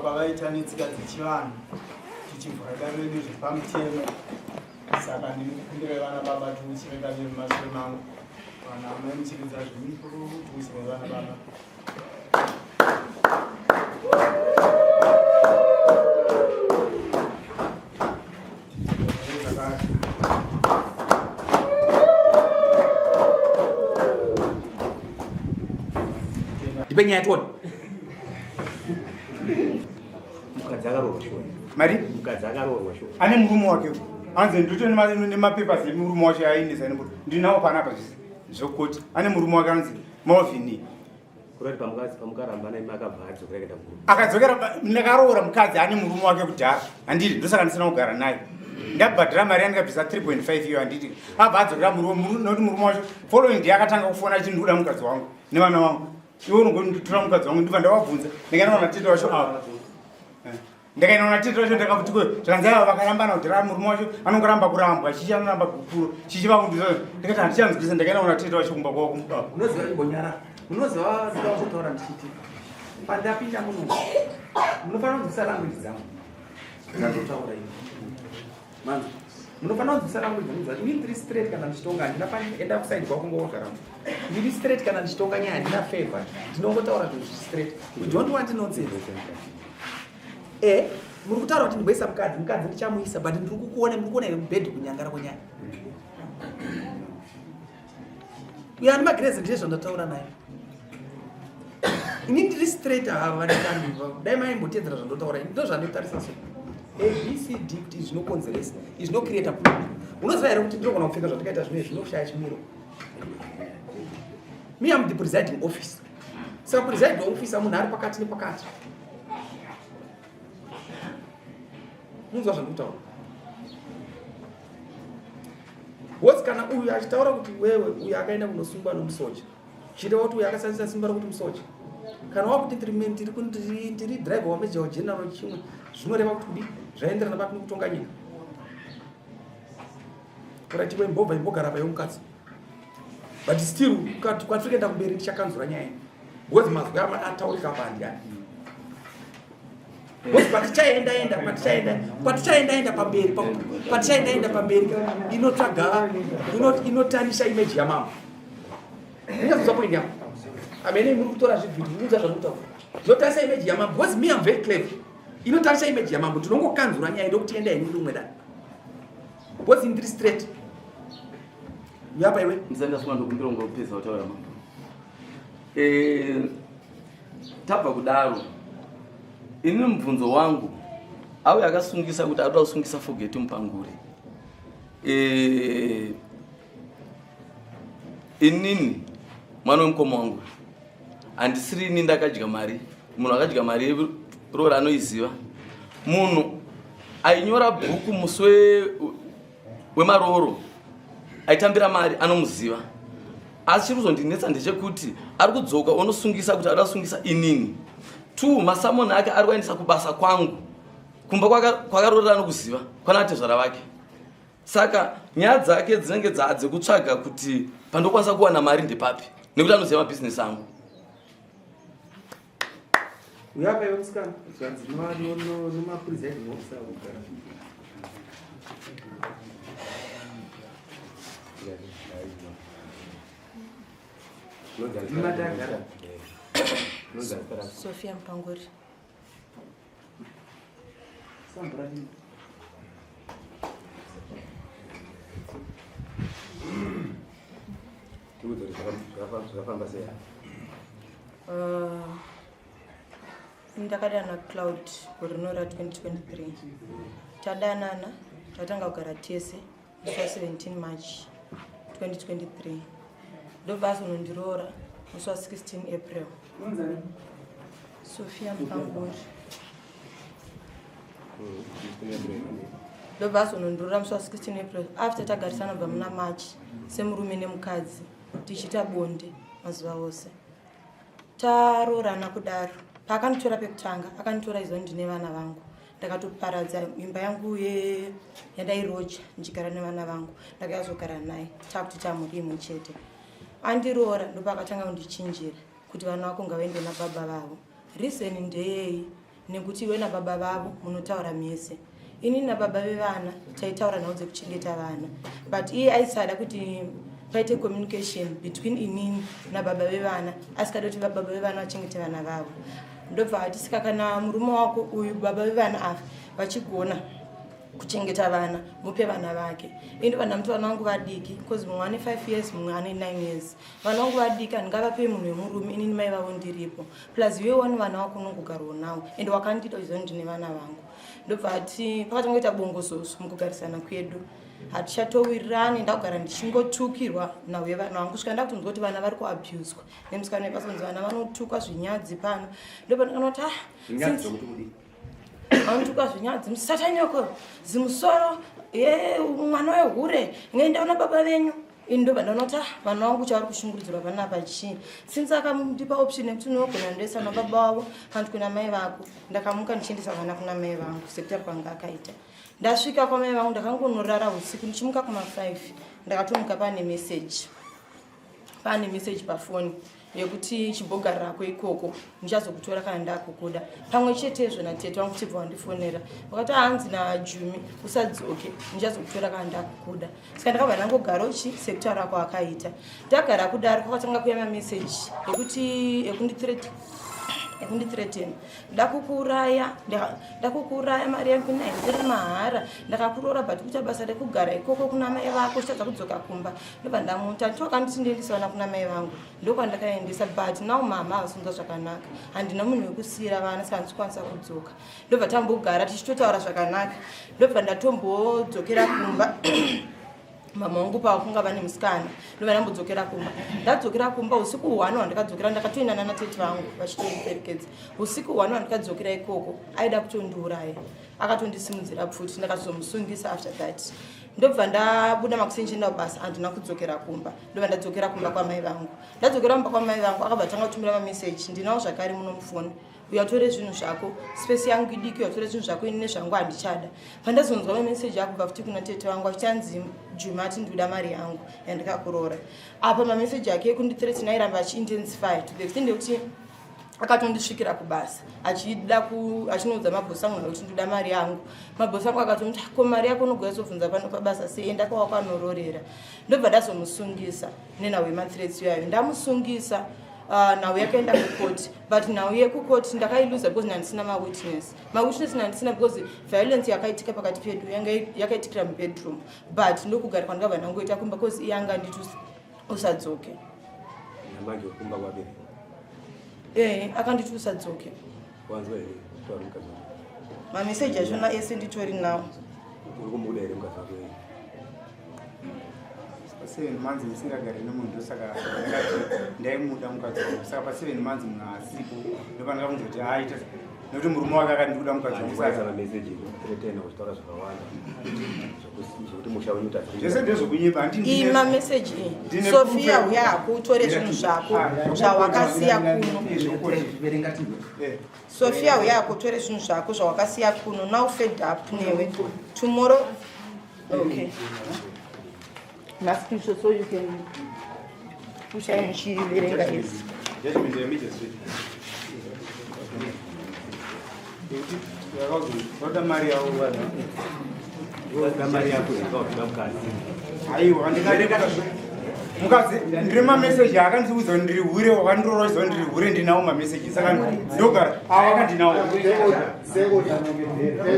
kwavaita netsika dzechivanhu tichivhura dare redu zvepamutemo saka ndinokukumbirai vana baba tiuchire dare mumashure mangu vana amai muchiridza zvemipururu tiuchire vana baba. Ndipe nyaya tione. Mukadzi akaroorwa shuwa. Mari? Mukadzi akaroorwa shuwa. Ane murume wake. Anzi ndito nemapapers emurume wacho ainesa nembuti. Ndinawo panapa zvese. Zvekoti ane murume wake anzi Melvin. Kurati pamukadzi pamukarambana imi akabva adzokera kuenda kumurume. Akadzokera ndakaroora mukadzi ane murume wake kudhara. Handiti ndosaka ndisina kugara naye. Ndabhadhara mari yandikabvisa 3.5 iyo handiti. Abva adzokera murume nekuti murume wacho following day akatanga kufona achiti ndikuda mukadzi wangu nevana vangu. Iwe unongonditora mukadzi wangu ndibva ndavabvunza. Ndikaenda vanatete wacho ava. Eh. Ndakaenda vanatete wacho ndakakuti ko zvakanzi ava vakarambana kudhara murume wacho anongoramba kurambwa chichi anoramba gupuro chichi vakundisa ndikati handichanzwisa ndakaenda vanatete wacho kumba kwavo kumubaba. Unoziva imbonyara. Unoziva ndoda kutotaura ndichiti pandapinda muno munofanira kunzwisa language dzangu dzandotaura ini. Manzi munofanira kunzwisa language dzangu dzacho. Ini ndiri straight kana ndichitonga handina pani enda kuside kwako ngowagara. Ndiri straight kana ndichitonga nyaya handina favor. Ndinongotaura zvinhu zviri straight. We don't want nonsense. Eh, muri kutaura kuti ndimboisa mukadzi, mukadzi ndichamuisa but ndiri kukuona muri kuona here mubhedhi kunyangara kwenyaya. Uyo ane magrezi ndiye zvandataura naye. Ini ndiri straight ava vadikani dai maimbotedzera zvandotaura ini ndozvandotarisa so. A B C D kuti izvi zvinokonzeresa, izvi zvinocreata problem. Unoziva here kuti ndinogona kupfeka zvatakaita zvino izvi zvinoshaya chimiro. Me am the presiding officer. Saka presiding officer munhu ari pakati nepakati. Munzwa zvandikutaura. Because kana uyu achitaura kuti wewe uyu akaenda kunosungwa nomusoja zvichireva kuti uyu akashandisa simba rokuti musoja kana wakuti ndiri driver wamajor general chimwe zvinoreva kuti kudi zvaenderana papi nekutonga nyika kuratiwe imbobva imbogara payo mukadzi but still kwatiri kuenda kumberi tichakanzura nyaya because mazwi ataurika apa handiani Because patichaenda enda patichaenda patichaenda enda pamberi patichaenda enda pamberi inotsvaga inotanisha image yamama. Ndingazoza point yangu. Amene muri kutora zvivhidhi muudza zvandikutaura. Zvinotarisa image yamambo because me I'm very clever. Inotarisa image yamambo tinongokanzura nyaya ndokuti enda henyu rimwe dani. Because ndiri straight. Uyapa iwe. Ndisati ndasuma ndokumbira ungopedza kutaura mambo. Eh Tabva kudaro, ini mubvunzo wangu auya akasungisa kuti arikuda kusungisa Forget Mupanguri. E, inini mwana wemukoma wangu handisiri ini ndakadya mari munhu akadya mari yeroora anoiziva munhu ainyora bhuku musi wemarooro aitambira mari anomuziva asi chiri kuzondinetsa ndechekuti ari kudzoka onosungisa kuti ada kusungisa inini t masamoni ake ari kuendesa kubasa kwangu kumba kwakarorera anokuziva kwana atezvara vake saka nyaya dzake dzinenge dzekutsvaga kuti pandokwanisa kuwana mari ndepapi nekuti anoziva mabhizinesi angu Uyapa iwe musikana zvanzi nomapresiding officer kugara. Ndimatagara. Sofia Mpanguri. Sambura chii? Tiudze kuti zvakafamba sei? Ndakadana Cloud gore rino ra 2023. Tadanana tatanga kugara tese musi wa 17 March 2023. Ndobva azonondiroora musi wa 16 April. Sofia Mpanguri. Ndobva azonondiroora musi wa 16 April after tagarisana kubva muna March semurume nemukadzi tichiita bonde mazuva ose. Taroorana kudaro paakanditora pekutanga akanditora izvo ndine vana vangu ndakatoparadza imba yangu yandairoja ndichigara nevana vangu ndakazogara naye takuti tamhuri imwe chete andiroora ndopaakatanga kundichinjira kuti vana vako ngavaende nababa vavo reason ndeyei. Nekuti iwe nababa vavo munotaura mese. Ini nababa vevana taitaura nhau dzekuchengeta vana but iye aisada kuti paite communication between inini nababa vevana, asikada kuti baba vevana vachengete vana vavo. Ndobva ati saka kana murume wako uyu baba vevana ava vachigona kuchengeta vana, mupe vana vake. Ini vana muti vana vangu vadiki because mumwe ane 5 years, mumwe ane 9 years. Vana vangu vadiki, handingavape munhu wemurume inini mai vavo ndiripo. Plus iwe wani vana vako unongogarwo nawo and wakandida uchiziva kuti ndine vana vangu. Ndobva ati pakatangoita bongozozo mukugarisana kwedu, hatichatowirirani. Ndakugara ndichingotukirwa nhau yevana vangu kusvika ndakutonzwa kuti vana vari kuabuswa nemusikana webasa, kunzi vana vanotukwa zvinyadzi pano. Ndobva ndakanoti ah, Zvinyadzi zvokuti kudii? Vanotukwa zvinyadzi, musatanyoko, zimusoro ye mwana wehure, ngenda una baba venyu. Ini ndobva ndaona kuti ah, vana vangu chavari kushungurudzirwa panapa chii? Since akandipa option yekuti unogona ndoisa nababa vavo kana kuti kuna mai vako, ndakamuka ndichiendesa vana kuna mai vangu sekutaura kwanga akaita. Ndasvika kwamai vangu, ndakangonorara usiku. Ndichimuka kuma5, ndakatomuka pane message, pane message pafoni yekuti chibhoga rako ikoko, ndichazokutora kana ndakukuda. Pamwe chetezvo natete vangu chibva wandifonera vakati hanzi naJumi usadzoke, ndichazokutora kana ndakukuda. Saka ndakabva ndangogara uchi sekutaura kwaakaita. Ndagara kudaro, kwakatanga kuya mameseji ekuti ekundithreaten, ndakukuuraya, ndakukuuraya, mari yangu inaindiri mahara, ndakakuroora but kuita basa rekugara ikoko kuna mai vako uchitadza kudzoka kumba. Ndobva ndamuta nditokanditi ndiendese vana kuna mai vangu, ndokwandakaendesa. But now mama havasunza zvakanaka, handina munhu wekusiyira vana, saka handikwanisa kudzoka. Ndobva tambogara tichitotaura zvakanaka, ndobva ndatombodzokera kumba. Mama wangu pakunga vane musikana, ndobva ndambodzokera kumba. Ndadzokera kumba usiku hwano hwandakadzokera, ndakatoenda nana tete vangu vachitondiperekedza. Usiku hwano hwandikadzokera ikoko, aida kutondiuraya, akatondisimudzira pfuti. Ndakazomusungisa after that. Ndobva ndabuda makuseni chienda kubasa, handina kudzokera kumba. Ndobva ndadzokera kumba kwamai vangu. Ndadzokera kumba kwamai vangu, akabva tanga kutumira mameseji, ndinawo zvakare muno mufoni: "Uyatore zvinhu zvako, space yangu idiki, uyatore zvinhu zvako, ini nezvangu handichada." Pandazonzwa mameseji akubva futi kuna tete vangu achichanzi Juma ati ndikuda mari yangu yandikakuroora. Apa mameseji ake ekundithreaten airamba achiintensify to the extent yekuti akatondisvikira kubasa achida achinoudza mabhosi angu kuti ndoda mari yangu. Mabhosi angu akatomuti, "Ko mari yako unogona zobvunza pano pabasa sei? Enda kwawakanororera." Ndobva ndazomusungisa nenhau yemathreats iyayo. Ndamusungisa, nhau yakaenda kukoti, but nhau yekukoti ndakailuza because ndandisina mawitness. Mawitness ndandisina because violence yakaitika pakati pedu yanga yakaitikira mubedroom, but ndokugara kwandakabva ndangoita kumba because iye anga anditi usadzoke. Namanje kumba kwabereki? Eh, akanditi usadzoke. Wanzwa here kutaura mukadzi wako? Mameseji achona ese nditori nawo. Uri kumuda here mukadzi wako here? Pa7 months ndisingagari nemunhu, ndosaka ndakati ndaimuda mukadzi wangu. Saka pa7 months munhu asipo, ndopandakamunza kuti aita nekuti murume wake akati ndikuda mukadzi wangu. Saka Saka mameseji ekuthreatena kuchitaura zvakawanda zvekuti musha wenyu utadza. Zvese ndezvokunyepa. Iyi mameseji iyi. Sofia, uya hako utore zvinhu zvako zvawakasiya kuno. Verenga tinzwe. Sofia, uya hako utore zvinhu zvako zvawakasiya kuno. Now fed up newe. Tomorrow, okay, mascreenshot so you can pushai muchiverenga isi. Judgment yamagistrate yekuti vakazoda mari yavo vanhu. Voda mari yako zvakakuda mukadzi. Aiwa, mukadzi ndiri mameseji akandiudza kuti ndiri hure, wakandiroora kuti ndiri hure. Ndinawo mameseji, saka ndogara awa akandinawo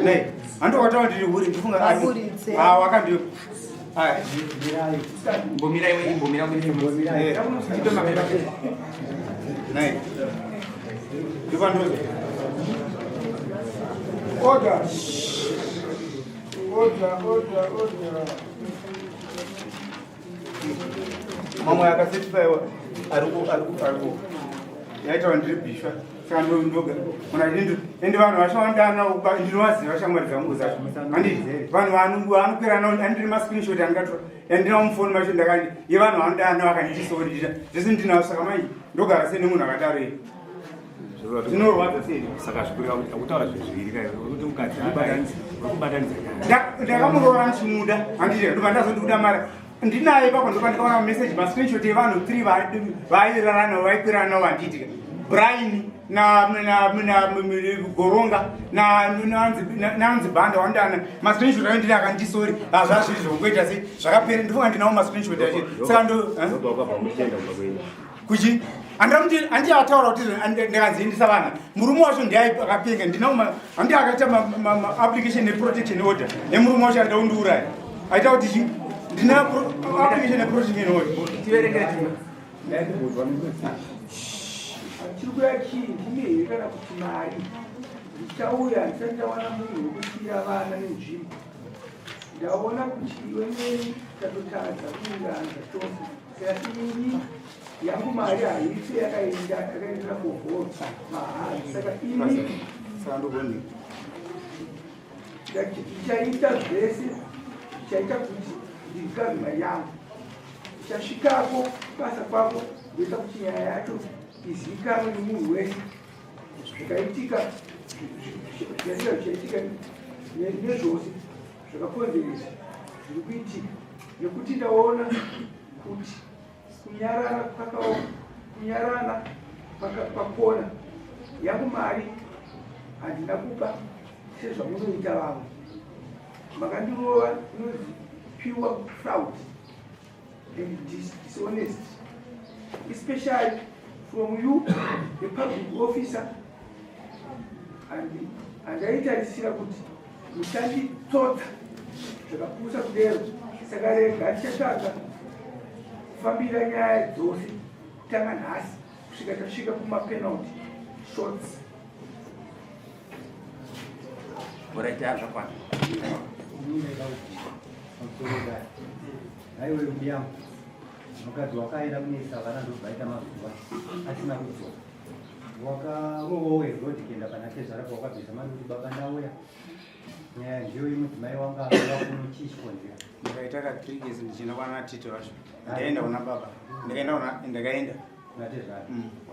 nei handokataura ndiri hure, ndifunga Vaburitse. awa akandi. Imbomira iwe, imbomira. Tipe mapepa. Nei ndipandoza. Order, order, order, order. Mamwe akacertifyiwa ariku yaitawa ndiri bhishwa, saka ndoga muna ende vanhu vacho vandana ndinovaziva, shamwari dzangu dzacho handiti vanhu vanokwira nao. Andiri mascreenshot andikatora andinawo mufoni macho ndakandi yevanhu vanodana vakandichisawo ndiita zvese ndinazvo. Saka mai ndogara sei nemunhu akadaro ii? Zvinorwadza sei? Saka zvikureva kuti akutaura zvinhu zviviri kai, kuti mukadzi uri kubatanidza nyaya. Ndakamuroora ndichimuda, handiti? Ndobva ndazondikuda mari ndinaye ipapo. Ndopa ndikaona mameseji, mascreenshot evanhu 3 vairara navo, vaikwirana navo, handiitika Brian. Goronga nanzi Banda wandana mascreenshot ayo ndine akandisori hazvazviri zvokuita sei zvakapera ndifunga ndinawo mascreenshot acho saka ndo kuchi andamuti andi ataura kuti ndikanziendesa vana murume wacho ndiye akapenga ndinawo andi akaita maapplication neprotection order nemurume wacho arida kundiuraya aita kuti chi ndina application neprotection order. Tiverengere chiri kuya chii ndimi here kana kuti mari ndichauya ndisati ndawana munhu wekusiya vana nenzvimbo. Ndaona kuti iwe neni tatotadza kuwirirana zvachose, saka ini yangu mari haife yakaenda yakaendera kohoro mahara. Saka ini ndichaita zvese ndichaita kuti ndirikave mari yangu. Ndichasvikako basa kwako ndoita kuti nyaya yacho izivikanwe nemunhu wese zvikaitika zvikaitika zvichaitika nezvose zvakakonzeresa zviri kuitika, nekuti ndaona kuti kunyarara kunyarana pakona. Yangu mari handina kupa sezvamunoita vamwe makandirova inonzi pure fraud and dishonest, especially from you, the public officer, and handaitarisira kuti muchanditsotsa zvakapusa kudero. Saka rega ndichatsvaga kufambira nyaya dzose kutanga nhasi kusvika tasvika kumapenalty shots. Alright, zvakwana. Aiwe mbiyangu, mukadzi wakaenda kunesa vana ndobva aita mazuva asina kudzoka. Wakarovawo herodi kuenda pana tezvara pawakabvisa mari kuti baba ndauya. Nyaya ndiyo yemudzimai wanga auya kuno, chii chikonzera? Ndakaita ka 3 years ndichienda kwana tete vacho. Ndaenda kuna baba, ndakaenda kuna ndakaenda Kuna tezvara.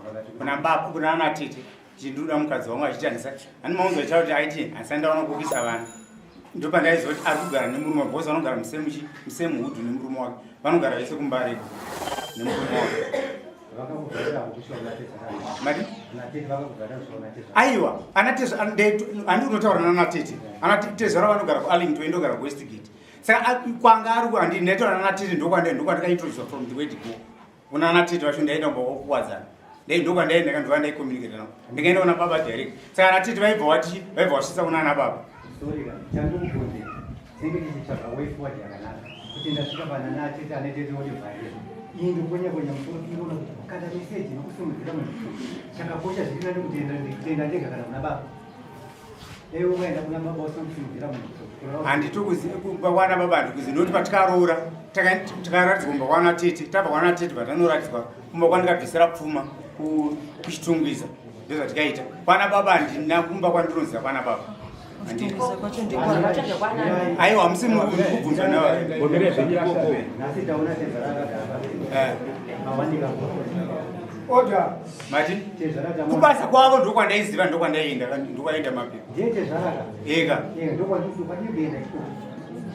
Wakati kuna baba, kuna ana tete chinduda mukadzi wangu achiti handisa hani maunzo acha kuti aiti handisa ndaona kukisa vana. Ndopandaiziva kuti ari kugara nemurume because vanogara musame hood nemurume wake, vanogara vese kumbareko nemurume wake. Vakakuvharira kusvika kuna tezvara. Mati? Kuna tete vakakuvharira kusvika kuna tezvara. Aiwa, ana tezvara handi unotaura nana tete, ana tezvara vanogara kuArlington, indogara kuWestgate. Saka kwanga ari handi ndaitaura nana tete, ndokwandakaintroducwa from the word go kuna ana tete vacho. Ndaenda kumba kwakuwadzana, ndokwandaenda kandova ndaicommunicate navo, ndikaenda kuna baba direct. Saka ana tete vaibva wati vaibva vasvitsa kuna ana baba. Sorry ka, chandikubvunzira tinenge tichitsvaga way forward yakanaka kuti ndasvika panana tete ane tete otivharira iyi ndokonya konya musoro tingoona kuti kukanda meseji nokusimudzira munhu chakakosha zviri nani kuti enda ndega kana kuna baba. Dai ukaenda kuna baba usina kusimudzira munhu musoro. Handitokuziva kumba kwana baba, handikuzivi nokuti patikaroora takaratidzwa kumba kwana tete. Tabva kwana tete patanoratidzwa kumba kwandikabvisira pfuma kuChitungwiza, ndozvatikaita. Kwana baba handina kumba kwandinoziva kwana baba. Kuchitungwiza kwacho ndekwana. Aiwa, hamusi muri kubvunzwa nawa. Gomere zvenyu ikoko. Nhasi taona tezvara akagara Eh. mawanika. Order. Mati Tezvara taona. Kubasa kwavo ndokwandaiziva, ndokwandaenda, ndokwaenda mapepa. Ndiye tezvara ka? Eka. Eh, ndokwandiri kuenda ikoko.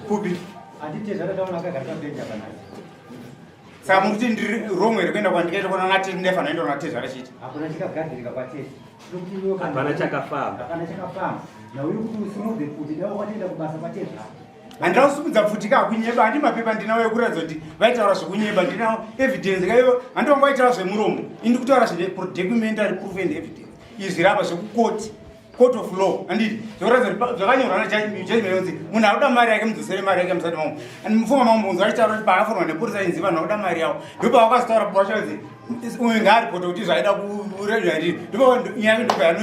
Kupi? Handi tezvara taona akagara pabenja panasi? Saka muri kuti ndiri wrong here kuenda kwandikaita kuna natete? Ndaifanira kuenda kuna tezvara chete. Hakuna chakagadzirika kwatete. Nokuti iwe Hapana chakafamba. Hapana chakafamba nauye kuti usimudze pfuti dai wakatoenda kubasa kwatezvara. Handina kusimudza pfuti ka, kunyeba. Handi mapepa ndinawo ekuratidza kuti vaitaura zvekunyeba. Ndinawo evidence kaivo, handi vanga vaitaura zvemuromo, indi kutaura zvine documentary proof and evidence. Izvi rapa zvekukoti, court of law, handiti zvekuratidza kuti zvakanyorwa najudgment kunzi munhu akuda mari yake, mudzosere mari yake musati mamo. Mufunga mamubvunzo achitaura kuti paakafonwa nepurisa inzi vanhu vakuda mari yavo, ndopavakazotaura pavachanzi uyu ngaaripota kuti zvaida kurejwa ndii. Ndipo nyaya ndobva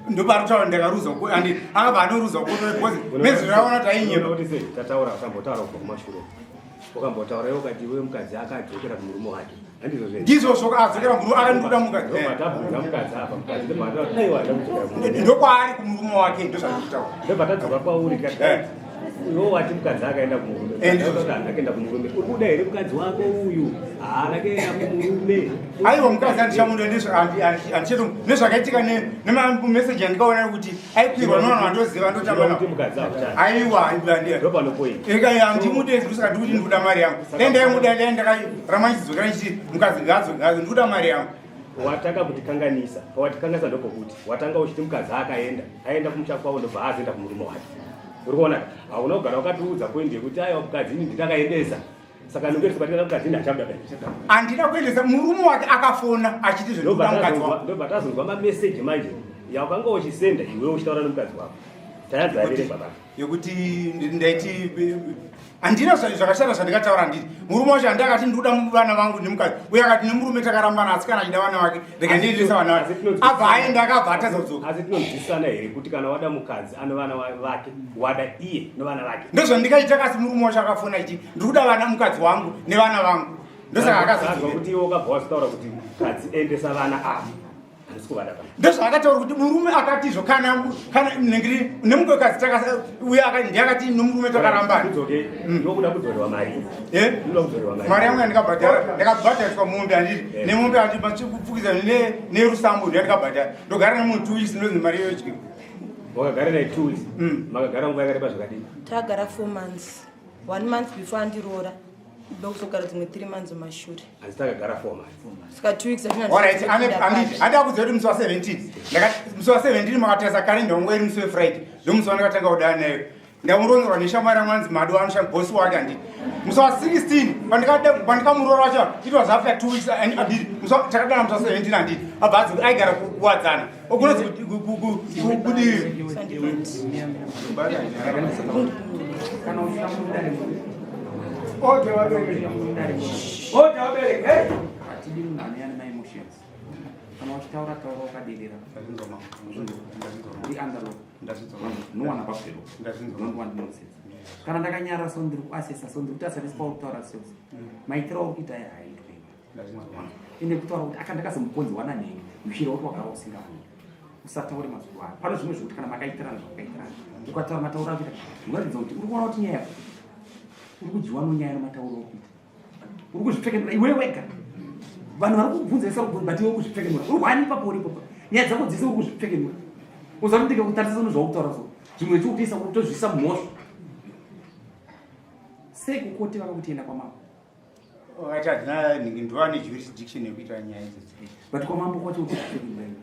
ndopaari kutaura ndakaruza, andi akabva anoruza kuto because mezviraona kuti ainyeba. Kuti sei tataura usambotaura kubva kumashure, ukambotaura iwe ukati iwe mukadzi akadzokera kumurume wake, handizvo zve? Ndizvozvo, adzokera murume akandiruda mukadzi. Ndobva mukadzi apa, mukadzi ndobva ataura aiwa hada kudzokera kumurume. Ndokwaari kumurume wake, ndozvandikutaura. Ndobva tadzoka kwauri kati iwe wati mukadzi akaenda kumurume. Eh, ndizvo. Kuti haana kuenda kumurume, uri kuda here mukadzi wako uyu haana kuenda kumurume? Aiwa, mukadzi handichamuda. Handicheto nezvakaitika nemameseji andikaona kuti aikwirwa nevanhu vandoziva, ndotamba kuti navo. Mukadzi hakuchadi. Aiwa. Ndopanopoint. Eka, handimude, saka ndikuti ndikuda mari yangu. Dai ndaimuda, dai ndakaramba ndichidzokera ndichiti mukadzi ngaadzoke, ndikuda mari yangu. Watanga kutikanganisa. Pawatikanganisa ndopokuti watanga uchiti mukadzi akaenda, aenda kumusha kwavo ndobva azoenda kumurume wake. Uri kuona ka? Hauna kugara wakatiudza point yekuti aiwa mukadzi ini nditakaendesa. Saka ndongeri kubatikana mukadzi ini hachabuda kai. Handina kuendesa murume wake akafona achiti Ndobva zvinoda mukadzi tazonzwa wangu. ndobva tazonzwa mameseji manje yakanga uchisenda iwe uchitaura nemukadzi wako. Tayanzi averengwa baba. Yekuti ndaiti handina zvakashata zvandikataura handiti murume wacho handi akati ndikuda vana vangu nemukadzi uye akati nemurume takarambana asi kana achida vana vake rega ndiendesa vana vake abva aenda akabva atadza kudzoka. Asi tinonzwisisana here kuti kana wada mukadzi ane vana vake wada iye nevana vake? Ndozvandikaita kasi murume wacho akafona achiti ndikuda vana mukadzi wangu nevana vangu ndosaka akazozwa kuti iwe wakabva wazotaura kuti mukadzi endesa vana ava. Handisi kuvada pano. Ndozvaakataura kuti murume akatizvo kana kana nengiri nemukadzi taka uye ndiye akati nomurume takarambana. Kudzoke ndokuda kudzorerwa mari. Eh? Ndokuda kudzorerwa mari. Mari yangu yandikabhadhara ndakabhadhariswa mombe handiti Eh. nemombe handiti machikupfukidza ne nerusambo ndiyo yandikabhadhara. Ndogara nemunhu 2 weeks ndonzi mari iyoyo dyiwa. Wakagara naye 2 weeks. Makagara nguva yakareba zvakadini? Tagara 4 months. 1 month before andiroora. Ndokuzogara dzimwe 3 months mumashure. Hanzi takagara 4 months. Saka 2 weeks atina Alright, ane anditi handi akuziva kuti musi wa 17. Ndakati musi wa 17 makatarisa kalenda wangu iri musi we Friday. Ndomusi wandakatanga kudana naye. Ndamuronzerwa neshamwari yangu anzi Madu anoshanda boss wake handiti. Musi wa 16 pandikamuroora wacho it was after 2 weeks and handiti. Musi wa takadana musi wa 17 handiti. Abva adzi aigara kuwadzana. Okunonzi kudivi. Kana usina mudare Ode vabereki. Ode vabereki. Hey! Hatidi munhu anouya nemaemotions. Kana uchitaura taura wakaderera. Uri under law. No one above the law. Don't want nonsense. Kana ndakanyara so ndiri kuasesa so ndiri kutarisa nesi pauri kutaura so. Maitiro auri kuita aya haaitwe. Ende kutaura kuti aka ndakazomukonzwa nanhengi ushira kuti wagara usingamundi. Usataure mazuva ano. Pane zvimwe zvekuti kana makaitirana zvakaitirana. Ukataura matauro akuita unoratidza kuti uri kuona kuti nyaya yako uri kudyiwa nonyaya nematauro uri kuita. Uri kuzvipfekenura iwe wega. Vanhu vari kukubvunza vese vari kubvunza but iwe uri kuzvipfekenura. Uri hwani ipapo uri ipapo. Nyaya dzako dzese uri kuzvipfekenura. Unoziva kuti ndikakutarisa sezvauri kutaura so. Zvimwe zvichikutoisa kutozviisa mumhosva. Sei kukoti vakakuti enda kwamambo? Vakati handina nhingi ndova nejurisdiction yekuita nyaya idzodzo. But kwamambo kwacho uri kuzvipfekenura iwe.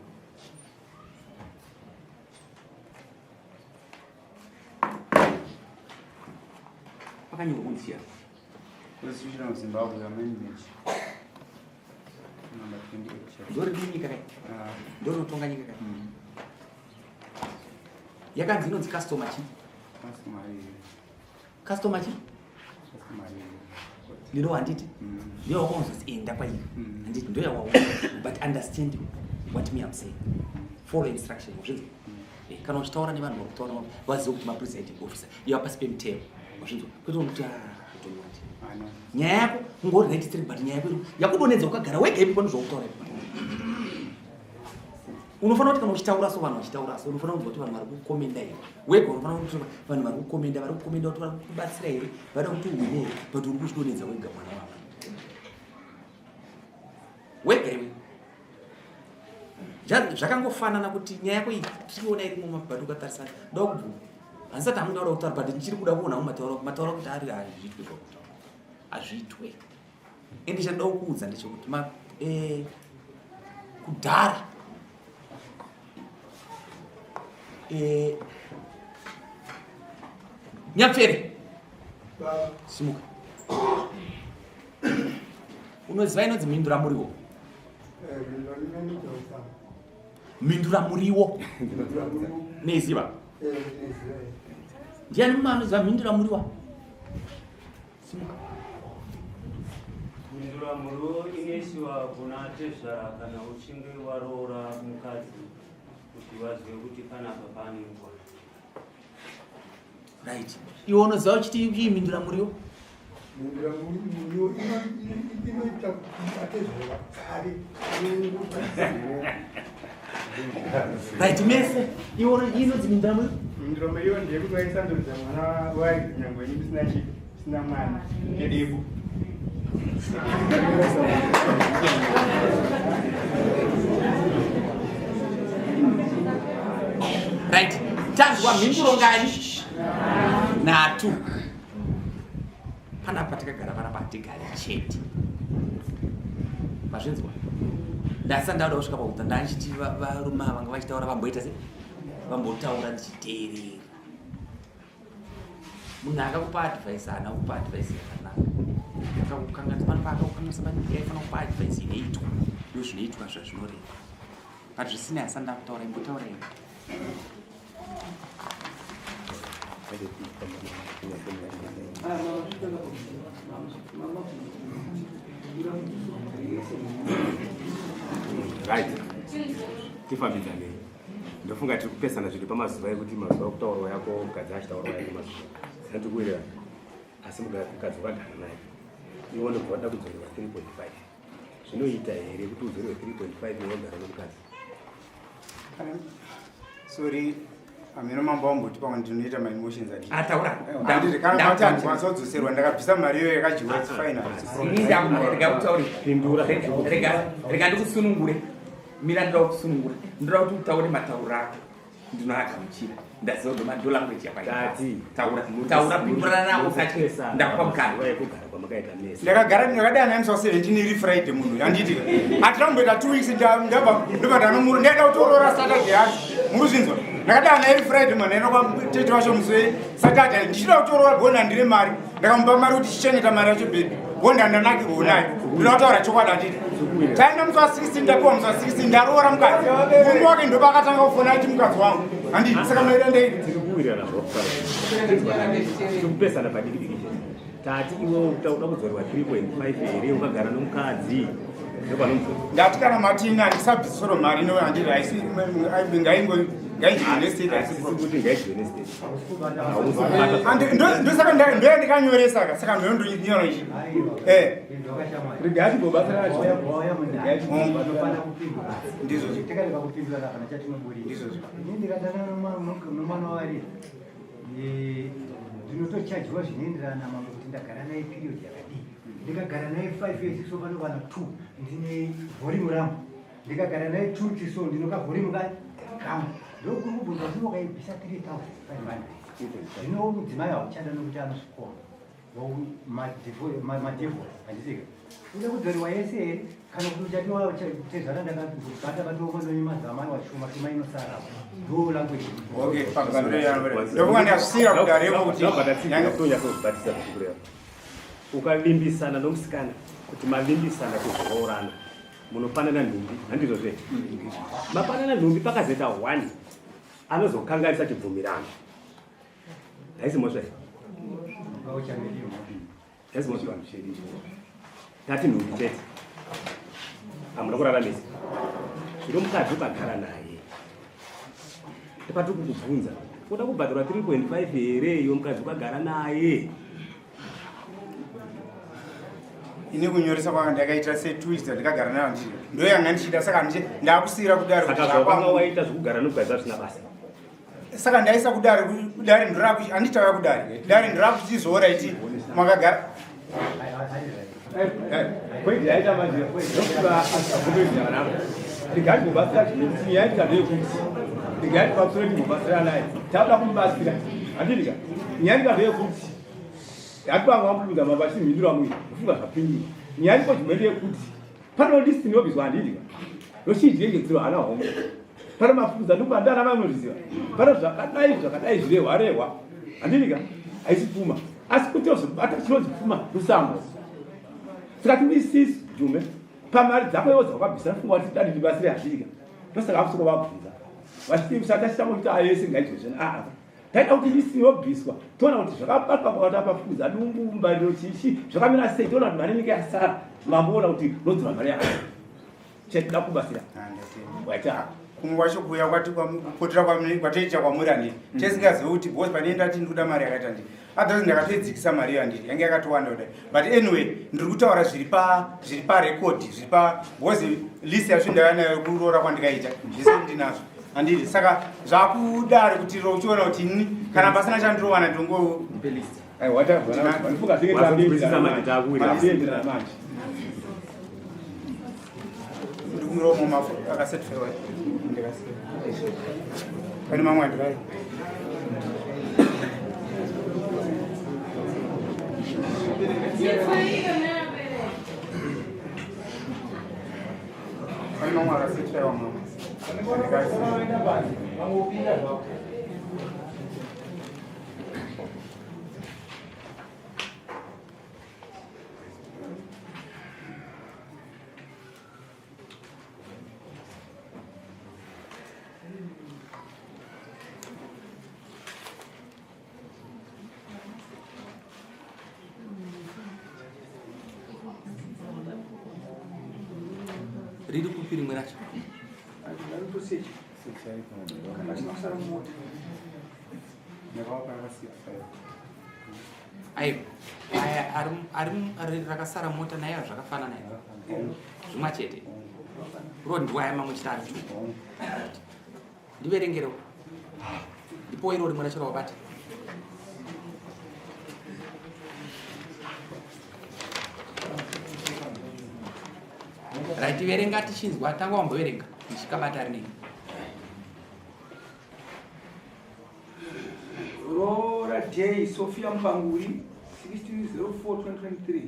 Pakanyorwa kunzi chii? Constitution of Zimbabwe Amendment number 28. Ndori nyika kai? Ah. Ndorinotonga nyika kai? Yakanzi inonzi customer chi? Customary. Customer chi? Customary. Ndiro handiti? Ndiyo wakaunzwa enda kwairi. Handiti ndiyo yawaona. But understand what me I'm saying. Follow instruction. Wazvinzwa? Kana uchitaura nevanhu vari kutaura navo, vazive kuti mapresiding officer iva pasi pemutemo. Wazvinzwa? Kwete kuti I don't want. Nyaya yako ungori right straight but nyaya yako yakudonedza ukagara wega ipi pane zvakutaura ipi. Unofanira kuti kana uchitaura so vanhu vachitaura so unofanira kunzwa kuti vanhu vari kukomenda here. Wega unofanira kuti vanhu vari kukomenda vari kukomenda kuti vari kubatsira here, vada kuti uhwine here, but uri kuzvidonedza wega mwana wavo. Wega iwe. Zvakangofanana kuti nyaya yako iyi tiriona irimo mabhati ukatarisa ndoda kubvuma. Handisati hangu ndakuda kutaura but ndichiri kuda kuona hangu matauro matauro kuti ari hazviitwe zvakutaura. Hazviitwe. Ende chandoda kukuudza ndechekuti kudhara Nyapfere simuka. Unoziva inonzi mhindura muriwo? Mhindura muriwo. Neziva? Ndiani mumwe anoziva mhindura muriwo? Simuka. Mhindura muriwo inoisiwa kuna tezvara kana uchinge waroora mukadzi kuti vazive kuti panapa pane nguva. Right. Iwe unoziva uchiti chii mhindura muriwo? Mhindura muriwo inoita kuti atezvara vapfave. Right, mese. Iwe inonzi mhindura muriwo? Mhindura muriwo ndeyekuti vaisandurudza mwana waridzi nyangwe ini musina chii, musina mwana nedebo. Right. Tanzwa mhinduro ngani? Nhatu. Panapa takagara panapa hatigari chete. Mazvinzwa? Ndasati ndauda kusvika pakubva ndachiti varume ava vanga vachitaura vamboita se vambotaura ndichiteerera. Munhu akakupa advice haana kukupa advice yakanaka. Akakukanganisa pano paakakukanganisa pane yaifanira kupa advice inoitwa. Ndozvinoitwa zvazvinoreva. But zvisinei asati ndakutaura imbotaura iwe. Right. Tifambidzanei. Ndofunga tiri kupesana zviri pamazuva ekuti mazuva okutaurwa yako mukadzi achitaurwa yake mazuva. Sina tiri kuwirirana. Asi mukadzi wakagara naye. Iwe unobva wada kudzorerwa 3.5. Zvinoita here kuti udzorerwe 3.5 iwe wagara nomukadzi? Sorry, hameno mambo wamboti pamwe ndinoita my emotions adi. Ah, taura. Handiti kana mati handikwanisa kudzoserwa ndakabvisa mari iyoyo yakadyiwa it's fine. Ini ndaku- rega utaure. Pindura. Rega rega ndikusunungure. Mira ndoda kusunungura. Ndoda kuti utaure matauro ako. Ndinoagamuchira. Ndaziva kuti ndo language yapaita. Tati. Taura. Taura pindurana nako usatye. Ndakupa mukana. Mazuva ekugara kwamakaita mese. Ndakagara ndakadana naye musi wa 17 iri Friday munhu handiti. Hatina kumboita 2 weeks ndabva ndobva ndanomuru ndaida kutoroora Saturday yacho. Muri kuzvinzwa? Ndakadana naye iri Friday mwana ino kwa tete wacho musi we Saturday ndichida kutoroora bhona handine mari. Ndakamupa mari kuti chichengeta mari yacho baby. Bhona ndanakirwa nayo. Ndinoda kutaura chokwadi handiti. Taenda musi wa 16 ndapiwa musi wa 16 ndaroora mukadzi. Murume wake ndopaakatanga kufona achiti mukadzi wangu. Handiti saka maida ndei. Tiri kuwirirana zvokutaura. Tiri kupesana padiki diki chete. Tati iwe uda kudzorerwa 3.5 here ukagara nomukadzi? Ndopanomubvunza. Ndati kana mati ini handisabvisoro mari ino handiti haisi ngaingo ngaidyiwe nestate haisi Asi kuti ngaidyiwe nestate. Hausi kubata. Ndosaka ndoya ndikanyoresa ka saka ndondonyora ichi. Eh. Regai timbobatsirana Wauya Regai timbobatsirana. unofana kupindura. Ndizvozvo. Tikarega kupindurana hapana chatinoburitsa. Ndizvozvo. Ini ndikadanana nomwana waari ndinotochajiwa zvinoenderana namambo kuti ndagara naye period yakadii. Ndikagara naye 5 years so panokwana 2 ndine volume rangu. Ndikagara naye 2 weeks so ndinoka volume kangu. Ndokuri kubvunza kuti wakaibvisa 3500. Zvino mudzimai hauchada nokuti anosvikora. Madivorce handisika uda kudzoriwa yese here kana kuti uchatiwa tezvara ndakabata batokomazamai washuma shuma inosara ndo language. Okay, pamusoro yangu. Ndofunga ndasvira kudareko kuti Ndobva kureva. Ukavimbisana nomusikana kuti mavimbisana kuzoroorana munopanana nhumbi handizvo zve mapanana nhumbi pakazoita one anozokanganisa chibvumirano haisi mhosva here haisi mhosva tati nhumbi chete hamuna kurara mese zvino mukadzi ukagara naye ndipatiri kukubvunza uda kubhadharwa 3.5 here iwe mukadzi ukagara naye ini kunyoresa kwanga ndakaita se 2 weeks ndakagara nayo ndiri ndoyanga ndichida saka ndakusiyira kudare saka kuti zvawakanga zvakwangu. waita zvekugara nomukadzi hazvina basa Saka ndaisa kudare kudare ndoraku handitauya kudare dare ndorakuchizoora iti makagara. Point yaita manje ndokuva asikutoita navo. Regai timbobatsira chimwe yaita ndeyekuti regai tibatsire timbobatsira naye. Tauda kumubatsira. Handiti ka? Nyaya ika ndeyekuti hatipanga wamubvunza mambo achimhindura mumwe kufunga zvapindura. Nyaya iko chimwe ndeyekuti pano list inobviswa handiti ka? Yochidye hana homwe. Pano mafudza ndokuva ndana mai munozviziva. Pano zvakadai zvakadai zvirehwa rehwa. Handiti ka? Haisi pfuma. Asi kuti uzobata chinonzi pfuma rusambo. Saka timisisi Jume pamari dzako iwo dzawakabvisa funga kuti dadi ndibatsire handiti ka? Ndosaka vakusoko vabvunza. Vachiti usati achitanga kuti ayese ngaizvozvo. Ah ah. Taida kuti list yobviswa toona kuti zvakabatwa pakati apa fudza dumbu mbariro chichi zvakamira sei toona kuti mari inenge yasara mamboona kuti unodzora mari yako. Chetida kubatsira. Waita hako. Kumwe kwacho kuuya kwati kupotera kwatoita kwamuri handiti tisingazivi kuti because pane ndati ndikuda mari yakaita ndii otherwise ndakatoidzikisa mari iyo handiti yange yakatowanda kudai but anyway ndiri kutaura zviri pa zviri parekodi zviri pa because list yacho ndaiva nayo kuroora kwandikaita zvese ndinazvo handiti saka zvakudaro kuti uchiona kuti ini kana pasina chandirowana ndongo Aiwa tabva ndifunga tinge Wazonzwisisa manje takuwirirana. takuenderana manje. ndikumuromo mafu akasetifewa ndikasiya pane mamwe andirai. Pane mamwe. Pasi vamwe upinda zvako. Riri kupi rimwe racho? Aiwa, aya ari rakasara mota naye zvakafanana zvimwe chete. Ro ndiwaya mamwe chete ari tu. Ndiverengerewo. Ndipo iro rimwe racho rawabata. Right, verenga tichinzwa, tanga wamboverenga ndichikabata rinei. Roora Day Sophia Mupanguri 1604 2023.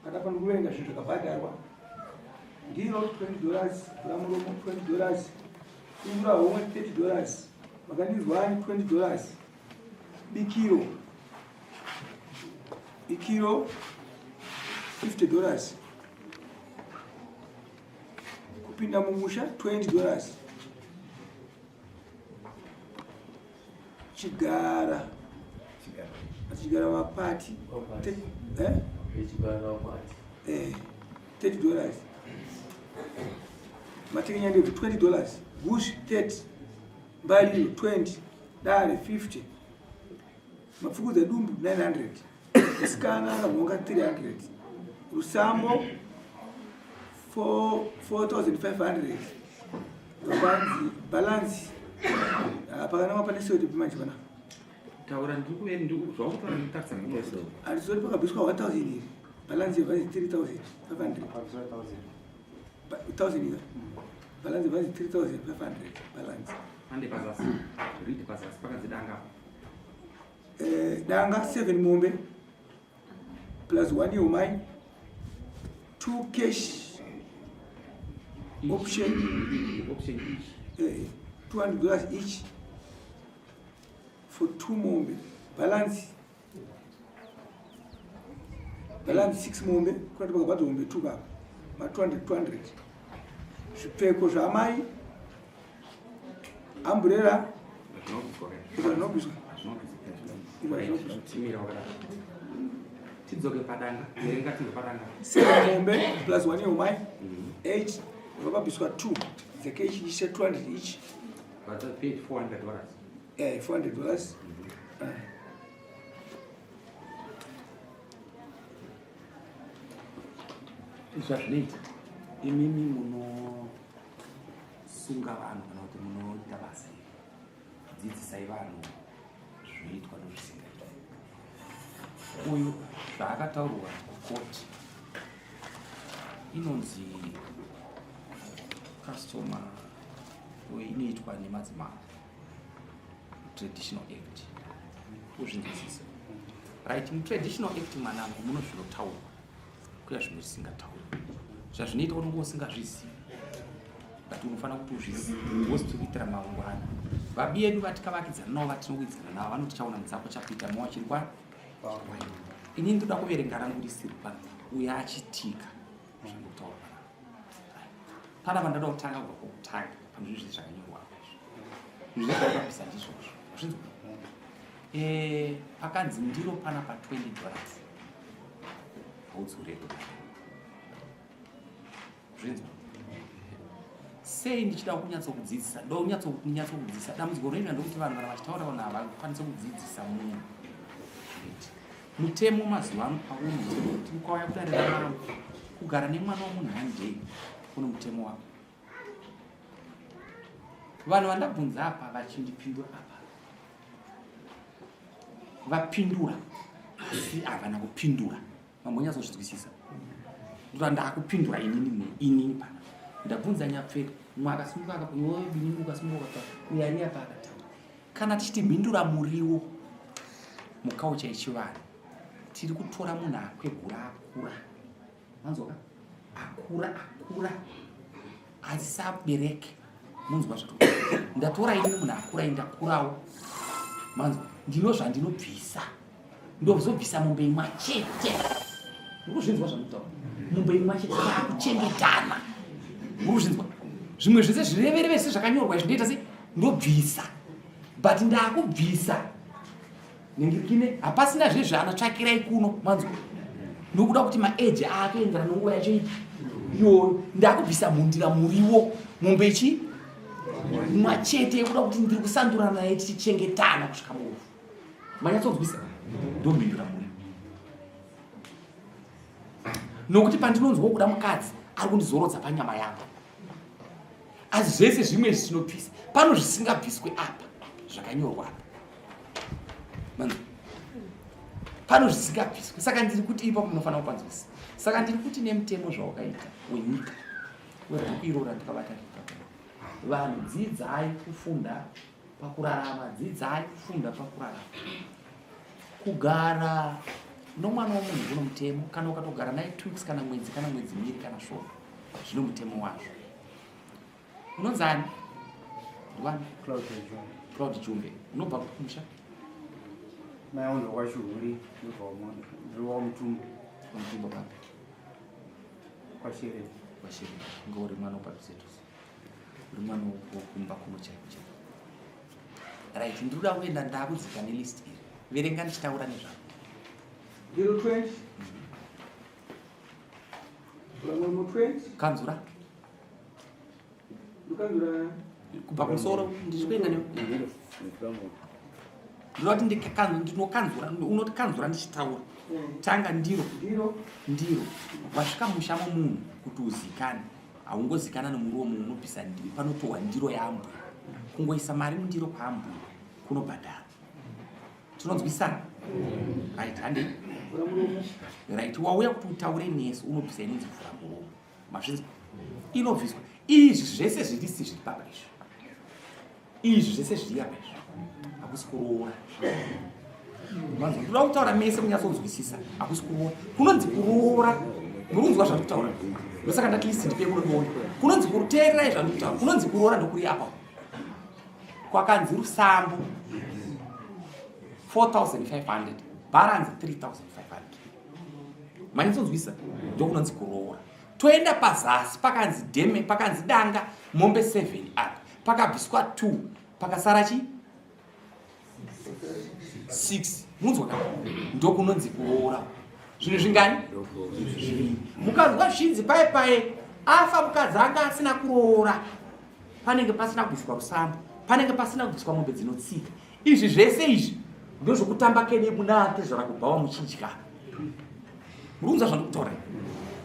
Kana pano kuverenga zvinhu zvakabhadharwa ndiro 20 dollars, vuramuromo 20 dollars, sungura homwe 30 dollars, makandinzwani 20 dollars, bikiro bikiro 50 dollars, kupinda mumusha 20 dollars, chigara chigara vapati 30 dollars, matekenya ndebvu 20 dollars, gushi 30, mbariro 20, dare 50, mapfukudza dumbu 900, musikana akanhonga 300, rusambo 4500, vanzi balance pakanama pane soti manje pana. Taura, ndiri zvaukutaura ndikutarisa. Handizoti pakabviswa 1000 iri, balance yevanzi 3500, 1000 ika balance yevanzi 3500 balance. Ande pazasi, read pazasi pakanzi danga. Danga 7 mombe plus 1 yomai, 2 cash option. Option each. $200 each for 2 mombe, balance 6 mombe, kunati pakabhadhwa mombe 2 kapa ma 200 200, zvipfeko zvaamai, umbrella izvo zvinobviswa. Timira wakadaro, tidzoke padanga, verenga tibve padanga. 7 mombe plus 1 yomai, 8, vakabviswa 2 dzecash each 200 each. But I paid $400. $400. Zvazvinoita, imimi munosunga vanhu kana kuti munoita basa iri, dzidzisai vanhu zvinoitwa nozvisingaitwa. Uyu zvaakataurwa kukoti inonzi custom inoitwa nemadzimambo, traditional act, uzvinzwisise. Right, mutraditional act, mwanangu, muno zvinotaurwa kuya zvimwe zvisingataurwi. Zvazvinoita, unonge usingazvizivi, but unofanira kuti uzvizive wozitokuitira mangwana. Vabi yedu vatikavakidzana navo, vatinowidzana navo, vanoti chaona mudzako chakuita mowa chiri kwa. Inini ndoda kuverenga rangu risiri pa uyo achitika zvandikutaura panapa. Panapa ndoda kutanga kubva kwokutanga pane zvinhu zvese zvakanyorwa apa. Izvi zvinhu zvakabvisa ndizvozvo, zvinzwa. Pakanzi ndiro panapa $20, haudzorerwe. Zvinzwa sei? Ndichida kunyatsokudzidzisa, ndo kunyatsokudzidzisa. Dambudziko rinoita ndokuti vanhu kana vachitaura, vanhu havakwanisi kudzidzisa munhu zvinoitika. Mutemo mazuva ano pauri mutemo kuti ukauya kudare ramambo kugara nemwana wamunhu handei, kune mutemo wako. Vanhu vandabvunza apa vachindipindura apa, vapindura asi havana kupindura. Mambonyatsozvinzwisisa? Ndoda ndakupindura inini inini pana ndabvunza nyapfeka mumwe akasimuka, iwewe binini ukasimuka ukataura, uyo ari apa akataura. Kana tichiti mhindura muriwo mukaucha yechivanhu, tiri kutora munhu akwegura, akura, manzwaka, akura, akura asisabereke. Munzwa zvato. Ndatora ini munhu akura ini ndakurawo. Manzwa ndino zvandinobvisa. Ndozobvisa mombe imwa chete. Murikuzvinzwa zvandinotaura? Mombe imwa chete takuchengetana. Murikuzvinzwa? Zvimwe zvese zvirevereve zvese zvakanyorwa izvi ndoita sei? Ndobvisa. But ndakubvisa ningirikine hapasina zvezvaana tsvakirai kuno manzwa nokuda kuti maeji aakuenderana nonguva yacho ipi iyoyo ndakubvisa mhundira muriwo mombe ichi mwachete yekuda kuti ndiri kusandurana naye tichichengetana kusvika murufu manyatsonzwisa ndomhindura muriwo nokuti pandinonzwa kuda mukadzi ari kundizorodza panyama yangu asi zvese zvimwe izvi tinobvisa pano zvisingabviswe apa zvakanyorwa apa pano zvisingabviswe saka ndiri kuti ipapo munofanira kupanzwisa saka ndiri kuti nemutemo zvawakaita wenyika webhuku iro randikabata vanhu dzidzai kufunda pakurarama dzidzai kufunda pakurarama kugara nomwana womunhu kuno mutemo kana ukatogara naye two weeks kana mwedzi kana mwedzi miri kana svondo zvino mutemo wazvo unonzani ndiwani Claude Jumbe unobva kumusha mai angu ndokwachihuri ndobva wamutumbo wamutumbo papi kwashere kwashere nga uri mwana upadhuze uri mwana wokumba kuno chaiko chaiko right ndiri kuda kuenda ndakudzika nelist iri verenga ndichitaura nezvako ndiro 20 Vamwe 20 kanzura kubva kumusoro ndichikuenda ne ndinoti ndinokanzura unoti kanzura ndichitaura tanga ndiro ndiro wasvika musha momunhu kuti uzikane haungozikana nomuromo unobvisa ndiro panotohwa ndiro yaambuya kungoisa mari mundiro kwaambuya kunobhadhara tinonzwisana right handei right wauya kuti utaure nesu unobvisa inonzi vhura muromo mazvinzwa inobviswa izvi zvese zvirisi zviri papa izvi izvi zvese zviri apa izvi hakusi kuroora manzwa ndoda kutaura mese kunyatsonzwisisa hakusi kuroora kunonzi kuroora muri kunzwa zvandiri kutaura ndosaka ndati list ndipe kunodiona kunonzi kuteererai zvandiri kutaura kunonzi kuroora ndokuri apa kwakanzi rusambo 4500 bharanzi 3500 manyatsonzwisa ndokunonzi kuroora toenda pazasi pakanzi dheme pakanzi danga mombe 7 apa pakabviswa 2 pakasara chi 6 munzwa ka ndokunonzi kuroora zvinhu zvingani zviviri mukanzwa zvichinzi paye paye afa mukadzi anga asina kuroora panenge pasina kubviswa rusambo panenge pasina kubviswa mombe dzinotsika izvi zvese izvi ndozvokutamba kede munake zvarakubhawa muchidya muri kunzwa zvandikutaura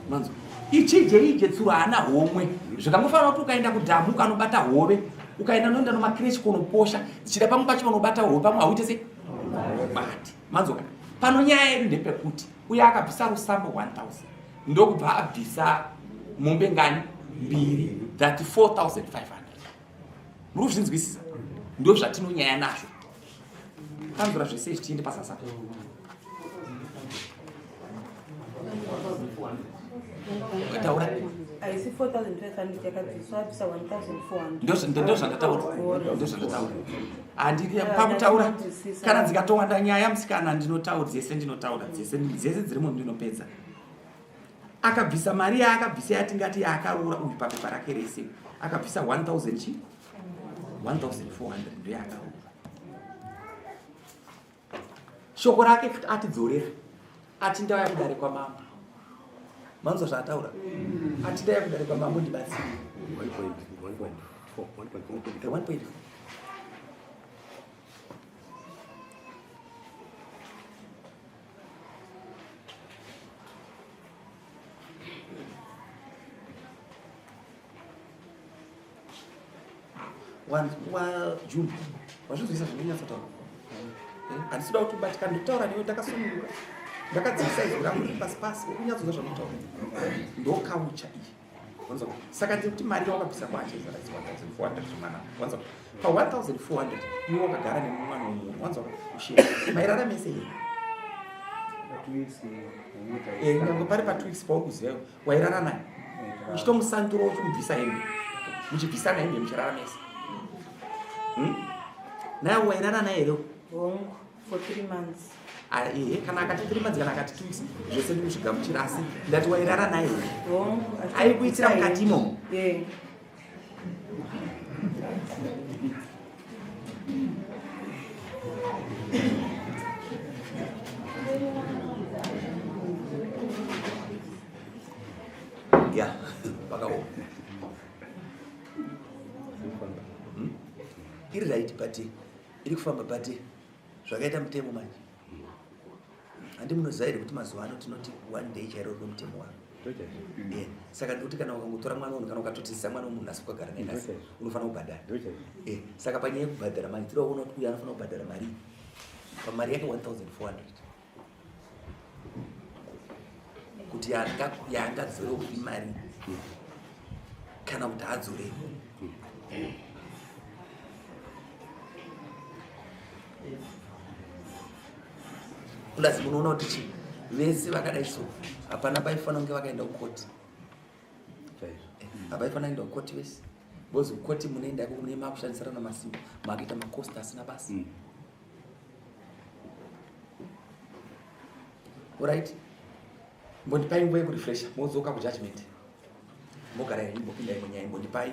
manzwa ichije ije tsuro haana homwe zvakangofanira kuti ukaenda kudhamu ukanobata hove ukaenda noenda nomakirechi kunoposha dzichida pamwe pacho unobata hove pamwe hauite se bati manzwa pano nyaya yedu ndepekuti uye akabvisa rusambo 1000 ndokubva abvisa mombe ngani mbiri that 4500 muri kuzvinzwisisa ndo zvatinonyaya nazvo kanzura zvese izvi tiende pasasa taura haisi 4500 yakabviswa abvisa 1400 ndozvandataura ndozvandataura handidi pakutaura kana dzikatowanda nyaya musikana ndinotaura dzese ndinotaura dzese dzese dzirimo ndinopedza akabvisa mari yaakabvisa yatingati yaakaroora uyu papepa rake rese akabvisa 1000 chi 1400 ndoyaakaroora shoko rake futi atidzorera ati ndauya kudare kwamambo manzwa zvaataura ati ndauya kudare kwamambo ndibatsire 1.4 wajumbe wazvinzwisa zvandinyatsataura eh, handisi kuda kuti ubatikane ndikutaura newe ndakasununguka ndakadzikisa izwi rangu riri pasi pasi uri kunyatsonzwa zvandikutaura ndokaucha iyi wanzwa saka ndiri kuti mari yawakabvisa kwaacheza 1400 mwana wanzwa pa 1400 iwe wakagara nemumwana wemunhu wanzwa ushe mairara mese here eh, nyange pari pa two weeks pauri kuzivayo wairara naye uchitomusandura uchimubvisa hembe. Muchibvisana hembe muchirara mese. Naye wairara naye here? Hongu, for 3 months. Ah, ehe, kana akati 3 months kana akati 2 weeks zvese ndikuzvigamuchira asi ndati wairara naye here? Hongu. Aikuitira mukati imomo? Yeah. Ya, pakaoma. Iri right but iri kufamba but zvakaita mutemo manje. Handi munoziva here kuti mazuva ano tinoti one day chairo rino mutemo waro. Yeah. Saka ndikuti kana ukangotora mwana wemunhu kana ukatotizisa mwana wemunhu asi ukagara naye nhasi unofanira kubhadhara. Eh, saka panyaya yekubhadhara manje tinoda kuona kuti uyu anofanira kubhadhara mari pamari yake 1400 kuti yaangadzorewo imari kana kuti haadzorei. Plus munoona kuti chii vese vakadai so hapana paifanira kunge vakaenda kukoti. Hapaifanira kuenda kukoti vese because kukoti munoenda ikoko mune makushandisirana masimba makuita makosta asina basa. Alright, mbondipai nguva yekurefresha modzoka kujudgment mogara henyu mbopinda imwe nyaya mbondipai.